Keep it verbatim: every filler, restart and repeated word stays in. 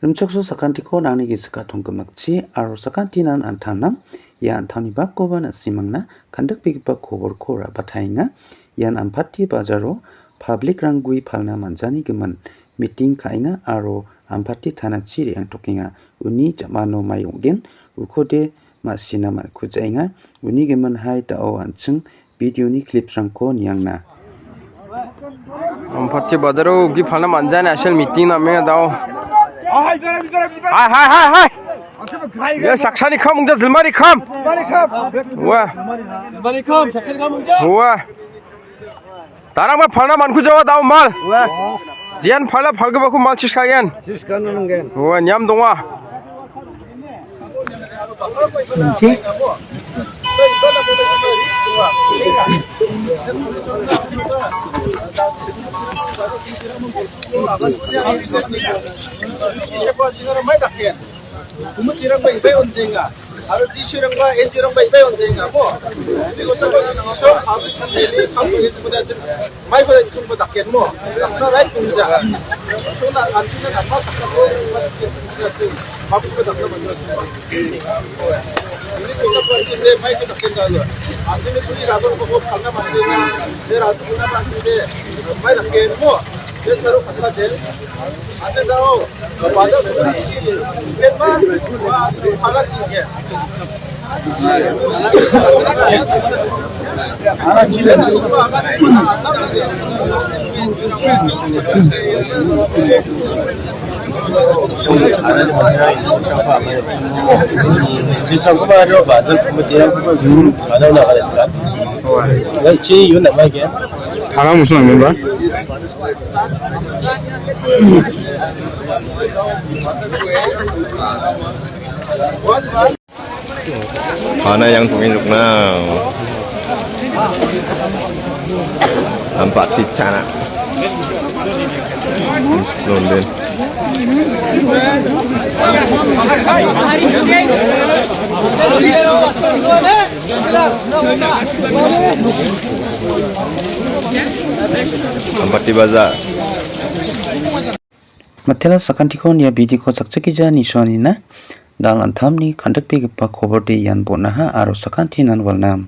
Rimchakso sakantiko nangni gisika tonggimakchi aro sakantinan antangnang. Ia antangnibakkoba na·simangna kandikbegipa koborko ra·bataenga. Ian Ampati bajaro public-rang gue palna manjani gimin miting ka·enga aro Ampati tanachi re·angtokenga. Uni ja·mano mai ong·gen, ukode ma·sina man·kujaenga. Uni gimin hai da·o an·ching video-ni clips-rangko niangna. Ampati bajaro gue palna manjani a·sel miting namenga da·o. Hai, hai, hai, hai. Ia saksani kam ong·ja, jilmani kam. Ua. Ua. Darangba palna man·kujawa da·o mal. Ua. Jean pala palgipako mal chiskagen. Chiskana nanggen. Ua, niam donga. Kumitirangba ibai onjenga. Aro D C rangba, N G O rangba ibai onjenga mo. Ini kosako ini iso, public family, public is muda jen. Mai ko ichung ko dakken mo. Dakna right tungja. Sona anchina nama dakna ko, public ko dakna manjua. Ini kosako anchina mai ko dakken dalo. Anchina puri rabon ko ko kalna manjua. De ratu na anchina mai dakken mo. De saru kalna de. Tala musun nanggenba? Mana yang tungin rukna. Nampak ticana. London. Ampati Bazar. Matela sakantiko nia bidiko chakchakgija nisoanina dal antamni kandikbegipa koborde ian bon·aha aro sakantinan walna.